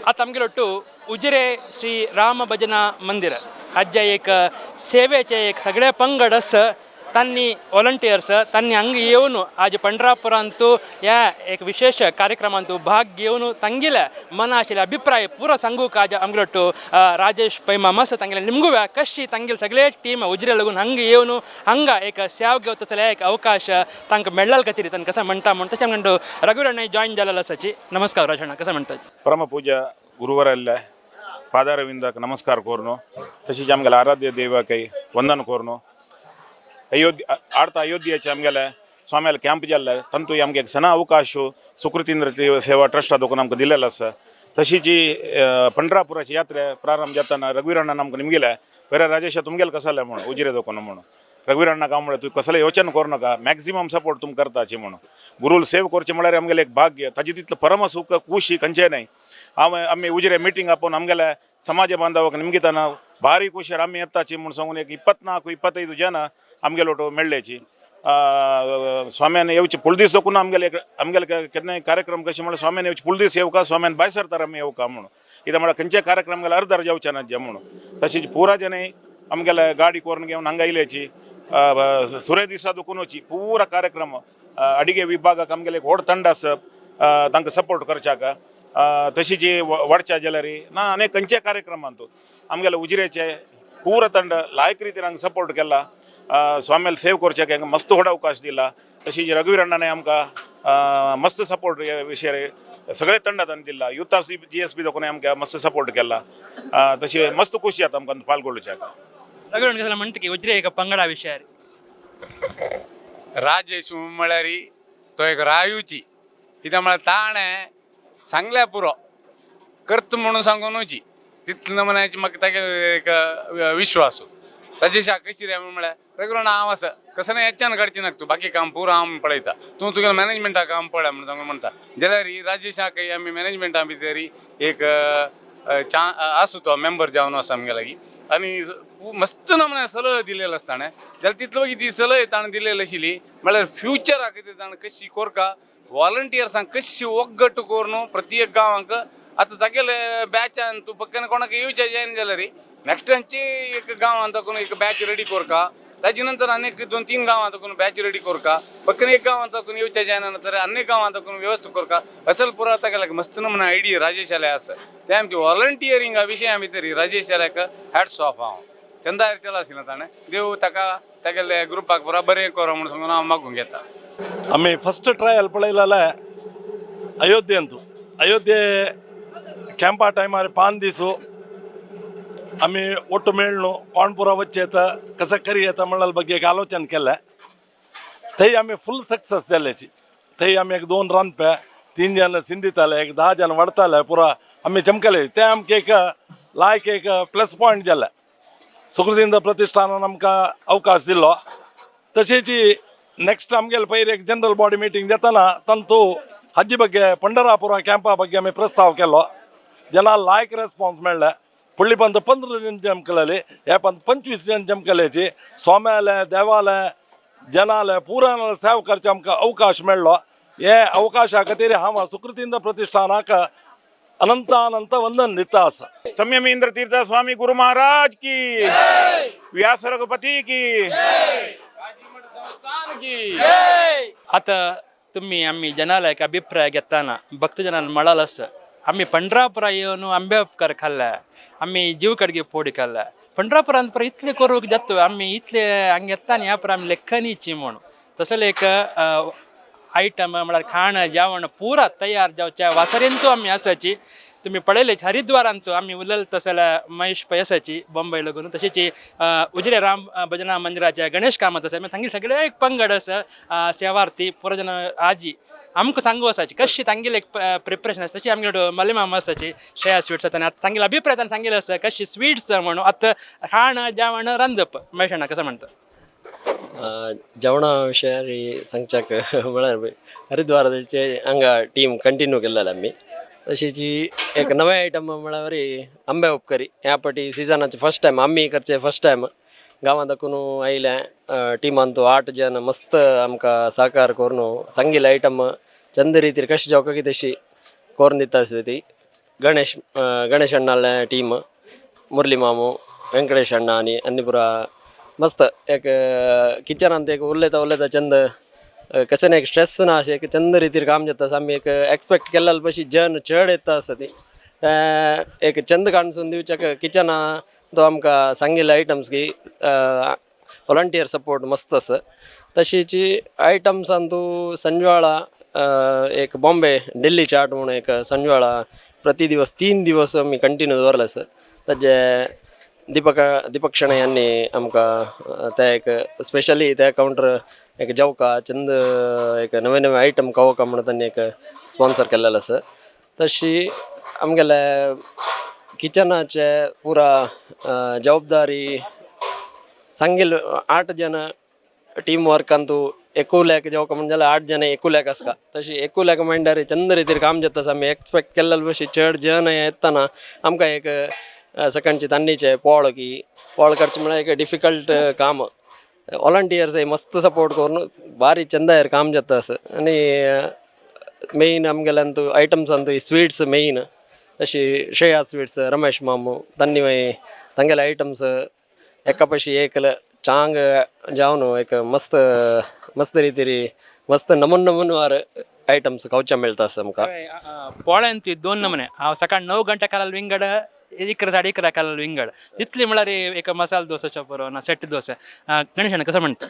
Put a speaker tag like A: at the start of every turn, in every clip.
A: आतां आमगेले ಒಟ್ಟು उजिरे श्री राम भजना मंदिर आज्या एक सेवेचे एक सगळे पंगड आसा, तांणी वॉलंटियर्स तांणी हांगा येवन आज पंढरापुरांतू ह्या एक विशेष कार्यक्रमांतू भाग घेवन तांगेले मना आशिल्ले अभिप्राय पुरो सांगूक आज आमगेले ಒಟ್ಟು राजेश पै मामा आसा. तांगेले निमगुव्या कशी तांगेले सगळे टीम उजिरे लागून हांगा येवन हांगा एक सेवा घेवता जाल्यार एक अवकाश तांकां मेळ्ळा खातीर तांकां कसं म्हणटा म्हूण. तशें म्हणटा रघुवीर जॉईन जालेलो आसाची. नमस्कार राजಣ್ಣ, कसं म्हणतात?
B: ಪರಮ ಪೂಜ್ಯ ಗುರುವರಲ್ಲೇ ಪಾದಾರವಿಂದಕ್ಕೆ ನಮಸ್ಕಾರ ಕೋರ್ನು, तशीच आमगेले आराध्य देवाकय वंदन कोर्नु. अयोध्या आडता अयोध्येचे आमगेले स्वाम्याले कॅम्प जाल्ले, तांतू आमगे एक सण अवकाश सुकृतींद्र सेवा ट्रस्टा दोकून आमकां दिलेलो आसा. तशीच पंढरापुराची यात्रे प्रारंभ जाताना रघुवीर आमकां निमगिले, बरें राजेश, तुमगेले कसले म्हूण उजिरे दोकून म्हणून. रघुवीर अण्णाक हांव म्हळें, तूं कसलें योचन करूं नाका, मॅक्झिमम सपोर्ट तुमकां करताची म्हणून. गुरूल सेव करचें म्हळ्यार आमगेलें एक भाग्य, ताजे तितलें परम सुख खुशी खंयचें न्हय. हांव आमी उजिरे मिटींग आपोवन आमगेले समाज बांधवाक निमगिताना ಭಾರಿ ಖುಷಿ. आमी येताची म्हूण सांगून एक 24 25 ಜನ आमगेले ಒಟ್ಟು मेळ्ळेची. स्वाम्यान येवचे फुल दीस दोकून आमगेले आमगेले केन्नाय कार्यक्रम कशें म्हळ्यार स्वाम्यान येवचे फुल दीस येवका, स्वाम्यान भायर सरतार आमी येवका म्हणून. कित्याक म्हळ्यार खंयच्या कार्यक्रम गेल्यार अर्द अर्द येवचे ना म्हणून. तशीच पुरा जन आमगेले गाडी करून घेवन हांगा येयल्याची. सुरे दिसा दोकून वची पुरा कार्यक्रम अडिगे विभागाक आमगेले एक व्हड ತಂಡ आसा तांकां सपोर्ट करच्याक. तशीच वडच्या जाल्यार ना अनेक खंयच्या कार्यक्रमांतू आमगेले उजिरेचे पूरा ತಂಡ ಲಾಯಕ್ ರೀತಿ हांगा सपोर्ट केला. स्वाम्याला सेव करच्याक हांगा मस्त व्हड अवकाश दिला. तशीच रघुवीर अण्णाने आमकां मस्त सपोर्ट ह्या विशयार सगळे ತಂಡ दिला. यूथ GSB दोकून आमकां मस्त सपोर्ट केला. तशी मस्त खुशी जाता आमकां पाल्गोळच्याक.
A: रघुवीर कसं म्हणटा की उजिरे एक पंगडा विशयार?
C: राजेश म्हळ्यार तो एक रायुची, कित्याक म्हळ्यार ताणें सांगल्या पुरो, करता म्हणून सांगून तितले नमुन्याची म्हाका तागे एक विश्वास. ताजे कशी रे म्हळ्यार रेगुलर हांव आसा, कसं ना हेच्यान काडची नाका तूं, बाकी काम पुरो हांव पळयता, तूं तुगेलें मॅनेजमेंटा काम पळय म्हणून सांगून म्हणटा. जाल्यार राजेशाक आमी मॅनेजमेंटा भितर एक चा आसा, तो मेंबर जावन आसा आमगे लागीं आनी मस्त नमुन्या सलह दिलेलो आसा ताणें. जाल्यार तितलो मागीर ती सलह ताणें दिलेली आशिल्ली म्हळ्यार फ्युचराक कितें ताणें कशी कोरका, वॉलंटियर्सांक कशी ಒಗ್ಗಟ್ಟು करून प्रत्येक गांवांक. आतां तागेले बॅचान तूं पक्कन कोणाक येवचें जायना जाल्यार नेक्स्ट टायमची एक गांवांत ताकून एक बॅच रेडी कोरका, ताजे नंतर आनीक दोन तीन गांवांत ताकून बॅच रेडी कोरका, पक्कन एक गांवांत ताकून येवचें जायना तर अनेक गांवांत ताकून व्यवस्था कोरका. असल पुरा तागेले मस्त नमुना आयडिया राजेशाले आसा. ते आमची व्हॉलंटियरिंगा विशया भितर राजेशाल्याक हॅट्स ऑफ. हांव चंदा केला आशिल्लो ताणें, देव ताका तागेले ग्रुपाक पुरा बरें करो म्हणून सांगून हांव मागूंक घेता.
D: आमी first trial पळयलेले अयोध्ये Antu. अयोध्ये CAMPA ಟೈಮಾರ್ PAN ದೀಸು आमी ಒಟ್ಟು ಮೇಳ್ನು कोणपुरा वच्चे कसं करी म्हणल ಬಗ್ಗೆ एक आलोचन केलें. थंय आमी फूल सक्सेस जाल्याची. थंय आमी एक दोन रांदपे, तीन जण सिंदिताले, एक 10 जण वाडताले, पुरा आमी चमकले. ते आमकां एक लायक एक प्लस पॉयंट जालें. सुकृतींद्र प्रतिष्ठानान आमकां अवकाश दिलो. तशेंच ನೆಕ್ಸ್ಟ್ आमगेले पयर एक जनरल बॉडी मिटींग जाताना तांतू हाजी ಬಗ್ಗೆ, पंढरापुरा कॅम्पा ಬಗ್ಗೆ आमी प्रस्ताव केलो. जना लायक रेस्पॉन्स मेळ्ळें. फुडली पंत 15 जण जमकलेली, हे पंत 25 जण जमकलेची. स्वाम्याले, देवाले, जनाले पुरा सेव करचे आमकां अवकाश मेळ्ळो. हे अवकाशा खातीर हांव सुकृतींद्र प्रतिष्ठानाक अनंत अनंत वंदन दिता आसा.
B: संयमेंद्र तीर्थ स्वामी गुरु महाराज की, व्यास रघुपती की.
A: आता तुम्ही आम्ही जनाला एक अभिप्राय घेताना भक्तजनान म्हळाल असं, आम्ही पंढरापुरा येवन आंबे उपकार खाल्ले, आम्ही जीव कडगे पोडी खाल्ले, पंढरापुरांत पर इतले करूंक जाता, आम्ही इतले हांगा येता आनी ह्या पर आमी लेखनीची म्हणून. तसले एक आयटम म्हळ्यार खाण जेवण पुरा तयार जावच्या वासरेंतू आमी आसाची. तुम्ही पळयले हरिद्वारांतू आमी उलयले तसले महेश पै आसाची बॉम्बे लगून. तशेंच उजिरे राम भजना मंदिराचे गणेश कामत आसा. मागीर तांगेले सगळे एक पंगड आसा सेवार्थी पुरो जण आजी आमकां सांगू आसाची कशी तांगेले एक प्रिपरेशन आसा. तशी आमगे मलिमाम आसाची श्रेया स्वीट्स आसा आनी आतां तांगेले अभिप्राय ताणें सांगिल्लें आसा कशी स्वीट्स म्हणून. आतां खाण जेवण रांदप महेश कसं म्हणटा?
E: जेवणा विशयार सांगच्याक म्हळ्यार हरिद्वाराचे हांगा टीम कंटिन्यू केल्लेले आमी. तशीच एक नवे आयटम म्हळ्यार आंबे उपकरी. ह्या पाटी सिजनाचे फर्स्ट टायम आमी करचे, फर्स्ट टायम गांवां दाखून आयले. टिमान आठ जण मस्त आमकां सहकार करून सांगिल्ले आयटम चंद रितीर कशें जावका की तशी करून दिता आसता ती. गणेश गणेश अण्णाले टीम, मुरली मामू, वेंकटेश अण्णा आनी आनी पुरा मस्त एक किचनांत एक उलयता उलयता चंद कशें ना एक स्ट्रेस ना अशें एक चंद रितीर काम जाता. आमी एक एक्सपेक्ट केल्ले पशी जन चड येता आसा ती एक चंद काणसून दिवच्याक किचना तो आमकां सांगिल्ले आयटम्स की वॉलंटियर सपोर्ट मस्त आसा. तशीच आयटम्सान तूं संजवाळा एक बॉम्बे दिल्ली चाट म्हणून एक संजवाळा प्रति दिवस 3 दिवस आमी कंटिन्यू दवरले आसा. ताजे दीपक दीपक शणै यांनी आमकां ते एक स्पेशली ते कावंटर एक जेवका चंद एक नवे नवे आयटम खावोका म्हणून तांणी एक स्पॉन्सर केल्लेलो आसा. तशी आमगेले किचनाचे पुरा जबाबदारी सांगील 8 जण टीम वर्कांतू एकुल्याक जेवका म्हण जाल्यार 8 जण एकुल्याक आसता. तशी एकुल्याक म्हणल्यार चंद रितीर काम जाता. आमी एक्सपेक्ट केल्ले बशी चड जण येतना आमकां एक सकाळची तान्नीचे पोळ की पोळ करचें म्हळ्यार एक डिफिकल्ट काम. वॉलंटियर्स मस्त सपोर्ट करून बारी चंदायर काम जाता आसा. आनी मेन आमगेल्यांतू आयटम्सांतू स्वीट्स मेन, तशी श्रेया स्वीट्स रमेश मामू तांणी मागीर तांगेले आयटम्स एका पशी एक चांग जावन एक मस्त मस्त रितीरी मस्त नमून नमूनवार आयटम्स खावच्या मेळटा आसा आमकां.
A: पोळ्यान ती 2 नमुने. हांव सकाळ 9 गंटे खाला विंगड, 11 11:30 खाला विंगड तितली म्हळ्यार एक मसाला दोसाचो बरो ना सेट दोसा. गणेश कसं म्हणटा?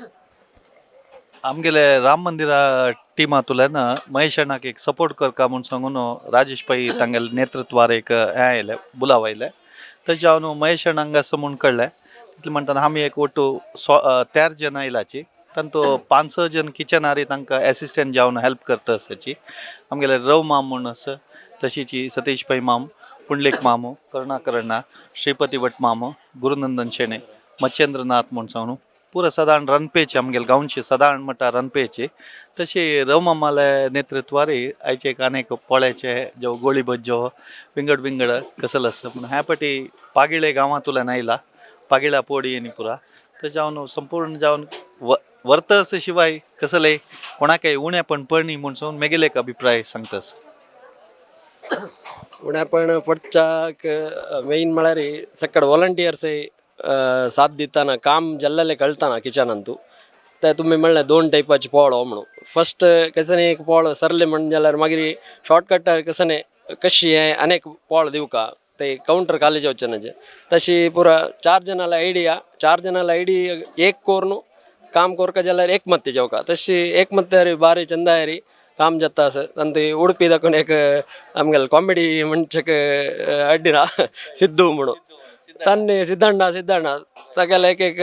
F: आमगेले राम मंदिरा टिमांतल्यान महेश अण्णाक एक सपोर्ट करका म्हूण सांगून राजेश पै तांगेले नेतृत्वार एक हें आयलें, बुलाव आयलें. तशें हांव महेश अण्णाक आसा म्हूण कळ्ळें. तितलें म्हणटना आमी एक ಒಟ್ಟು 4 जण आयलाची, तांतू 5-6 जण किचनारी तांकां एसिस्टंट जावन हेल्प करता आसाची. आमगेले रव माम म्हूण आसा, तशीच सतीश पै माम, पुंडलीक मामू, करुणाकर अण्णा, श्रीपती भट मामू, गुरुनंदन शेणे, मच्छेंद्रनाथ म्हूण सांगून पुरा सादारण रनपेचे आमगेले गांवचे सादारण म्हणटा रनपेचे. तशें रवमामाले नेतृत्वारी आयचे एक अनेक पोळ्याचे जो गोळी भज्जो विंगड विंगड कसल आसा. पूण ह्या पाटी पागिळे गांवांतल्यान आयला, पागिळा पोडी आनी पुरा तशें जावन संपूर्ण जावन वर्तस शिवाय कसले कोणाकय उणेपण पडनी म्हूण सांगून मेगेले एक अभिप्राय सांगतास.
E: उणेपण पडच्याक मेन म्हळ्यार सकाळ वॉलंटियर्स साथ दिताना काम जल्लेले कळटाना किचनांतू. ते तुमी म्हणलें 2 टायपाचे पोळो म्हणून, फस्ट कशें एक पोळ सरले म्हण जाल्यार मागीर शॉर्टकट कशें कशी हें अनेक पोळ दिवका ते कावंटर खाली जावचें ना. तशी पुरा 4 जणांला आयडिया, 4 जणांला आयडिया एक करून काम कोरका जाल्यार एकमत्य जावका. तशी एकमत्यारी बारी चंदायरी काम जाता आसा. आनी उडपी दाखोवन एक आमगेले कॉमेडी म्हणचेक अड्डिना सिद्धू म्हणून तान्नी सिद्धण्णा सिद्धण्णा तागेले एक एक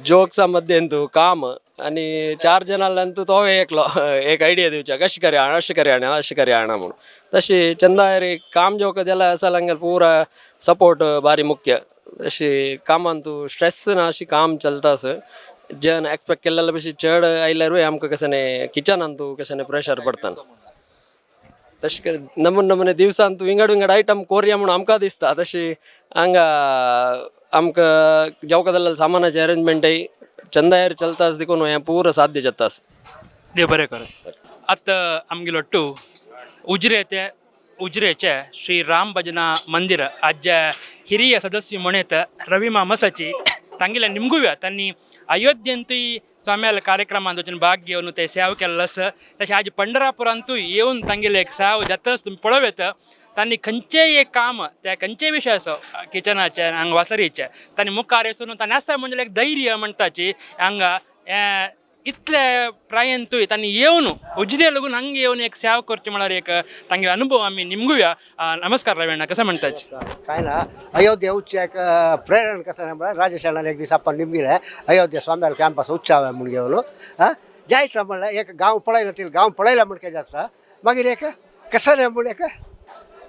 E: जोक्सा मध्येंतू काम आनी 4 जणांतू तो एकलो एक आयडिया दिवच्या कशें करया अशें करया अशें करया म्हणून. तशी चंदायरी काम जेवका जाल्यार आसा जाल्यार पुरा सपोर्ट बारी मुख्य. अशी कामांतू स्ट्रेस ना अशी काम चलता आसा. जन एक्सपेक्ट केल्ले पशी चड आयल्यारूय आमकां कशें न्ही किचनांतू कशें न्ही प्रेशर पडटा. तशें करून नमून नमुने दिवसांत विंगड विंगड आयटम कोरया म्हणून आमकां दिसता. तशी हांगा आमकां जेवका जाल्यार सामानाचें अरेंजमेंटय चंदायर चलता आसा देखून हें पुरो साध्य जाता आसा.
A: देव बरें करूं. आतां आमगेलो ಒಟ್ಟು उजरे ते उजरेचे श्री राम भजना मंदिर आज्या ಹಿರಿಯ ಸದಸ್ಯ ಮೊಣೆತ ರವಿ ಮಾಮಸಚಿ ತಂಗಿಲ ನಿಮ್ಗುವ್ಯ ತನ್ನಿ ಅಯೋಧ್ಯಂತೂ स्वाम्याला कार्यक्रम वचून भाग घेवन ते सेव केल्लो आसा. तशें आज पंढरापुरांतूय येवन तांगेले एक सेव जातच तुमी पळोवं येता. तांणी खंयचेय एक काम त्या खंयचेय विशय आसो किचनाचे हांगा वासरीचे तांणी मुखार वचून तांणी आसा म्हणजे एक धैर्य म्हणटाची हांगा इतले प्रायंतूय तांणी येवन उजरे लागून हांगा येवन एक सेवा करची म्हळ्यार एक तांगेलो अनुभव आमी निमगुया. नमस्कार रवी अण्णा, कसं म्हणटाची?
G: काय ना अयोध्या उच्चाक प्रेरणा कसं नाही म्हणल्यार राजेश अण्णान एक दीस आपण निमगिले अयोध्या स्वाम्याल कॅम्पस उत्सव म्हूण घेवन हां जायत म्हणल्यार एक गांव पळयला ती गांव पळयला म्हणके जाता मागीर एक कसं नाही म्हूण एक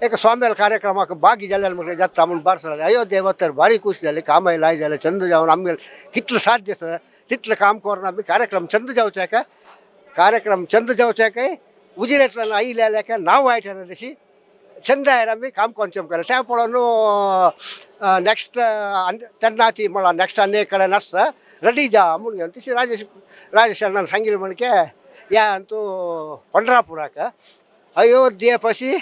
G: एक स्वाम्याल कार्यक्रमाक बागी जाल्यार म्हणजे जाता म्हूण बारसो अयोध्ये वतर भारी खुश जाले, कामाय लाय जालें चंद जावन आमगेले कितलें साध्य आसा तितलें काम करून आमी कार्यक्रम चंद जावचे काय कार्यक्रम चंद जावचे काय उजिरेंतल्यान आयिल्ले काय नांव वायट येना तशी चंद आयर आमी काम कोनचम केलें. तें पळोवन नेक्स्ट तेन्नाची म्हणल्यार नेक्स्ट आनी एक कडेन आसता रेडी जा म्हूण घेवन तशी राजेश राजेश अण्णान सांगिल्लें म्हणके या तूं पंढरापुराक अयोध्ये पशी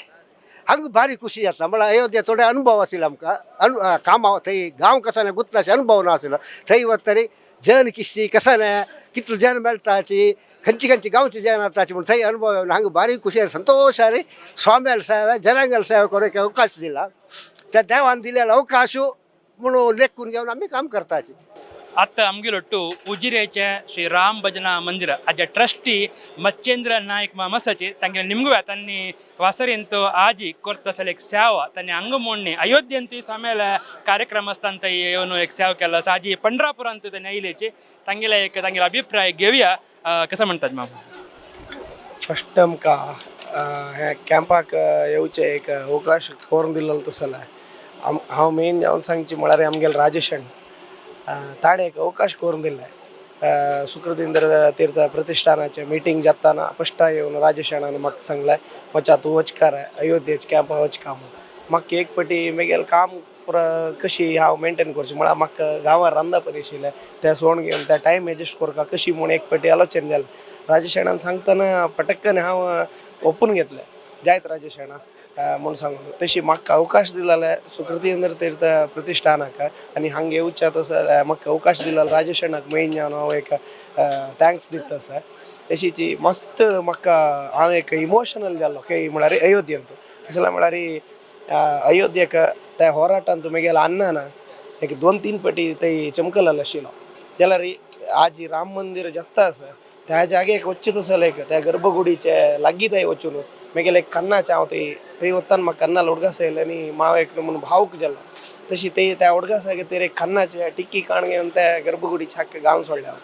G: हांगा भारी खुशी जाता. म्हळ्यार अयोध्या थोडे अनुभव आशिल्लो आमकां, अनु कामां थंय गांव कसो गुत्ताचे अनुभव नाशिल्लो. थंय वतरी जन किस्सी कसं कितलो जन मेळटाची, खंयची खंयची गांवची जन जाताची म्हूण थंय अनुभव येवन हांगा भारी खुशी संतोष आनी स्वाम्याल सेवा जनांगाल सेवा करूंक अवकाश दिला, त्या देवान दिलेलो अवकाश म्हणून लेखून घेवन आमी काम करताची.
A: आतां आमगेलोट्टू उजिरेचे श्री राम भजना मंदिर हाजे ट्रस्टी मच्छेंद्र नायक मामसाचे तांगेले निमगुव्या तांणी वासरेंत आजी करता आसले एक सेवा तांणी हांगा मोडणी अयोध्येंत स्वाम्याला कार्यक्रम आसता थंय येवन एक सेवा केला आसा. आजी पंढरापुरांत तांणी आयलेची तांगेले एक तांगेले अभिप्राय घेवया. कसं म्हणतात मामा?
H: फस्ट आमकां ह्या कॅम्पाक येवचें एक अवकाश करून दिल्लो तसो जाल्यार हांव मेन जावन सांगची म्हळ्यार आमगेले राजेश अण्णा, ताणें एक अवकाश करून दिल्ले. सुकृतींद्र तीर्थ प्रतिष्ठानाचे मिटींग जाताना फस्ट येवन राजेश अण्णान म्हाका सांगलें, वचा तूं वचकार अयोध्येच कॅम्पा वचका म्हूण. म्हाका एक पटी मागीर काम पुरा कशी हांव मेंटेन करचें म्हळ्यार म्हाका गांवार रांदप आशिल्लें, तें सोडून घेवन त्या टायम एडजस्ट करका कशी म्हूण एक पटी आलोचन जालें. राजेश अण्णान सांगतना पटक्कन हांव ओपून घेतलें, जायत राजेश अण्णा म्हूण सांगून. तशी म्हाका अवकाश दिलेले सुकृतींद्र तीर्थ प्रतिष्ठानाक आनी हांगा येवच्या तसो म्हाका अवकाश दिलेलो राजेश अण्णाक मेन जावन हांव एक thanks दिता आसा. तशीची मस्त म्हाका हांव एक इमोशनल जाल्लो खंय म्हळ्यार अयोध्येंत. कसलें म्हळ्यार अयोध्येक त्या होराटांत म्हगेल्या अण्णान एक दोन तीन पटी थंय चमकलेलो आशिल्लो. जाल्यार आजी राम मंदिर जाता आसा त्या जाग्याक वचचें तसो एक त्या गर्भगुडीचे लागीं थंय वचून मागीर एक कन्नाचे हांव थंय थंय वतना म्हाका कन्नाल उडगास येयले आनी माव एक म्हणून भावूक जालो. तशी ते त्या उडगासा खातीर एक कन्नाचे टिक्की काण घेवन त्या गर्भगुडीचे हक्क घालून सोडले हांव.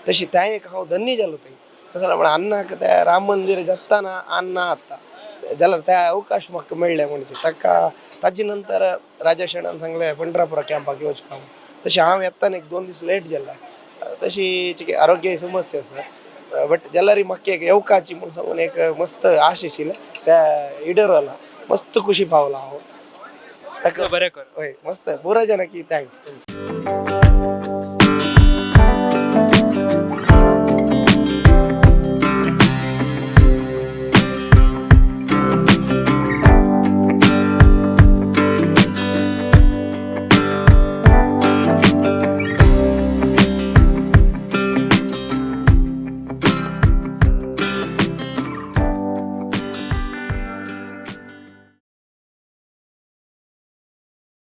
H: तशी त्या एक हांव धन्य जालो थंय. तशें म्हळ्यार अन्नाक त्या राम मंदिर जाताना अन्ना आत्ता जाल्यार त्या अवकाश म्हाका मेळ्ळे म्हणजे ताका. ताजे नंतर राजेश अण्णान सांगलें पंढरापुरा कॅम्पाक येवचें काम. तशें हांव येताना एक दोन दीस लेट जाल्ले, तशी चिके आरोग्य समस्या आसा, बट जाल्यार म्हाका एक येवकाची म्हूण सांगून एक मस्त आश आशिल्लें, त्या इडरला मस्त खुशी पावला हांव ताका.
A: बरें कर.
H: हय, मस्त पुरा जाणाकी thanks.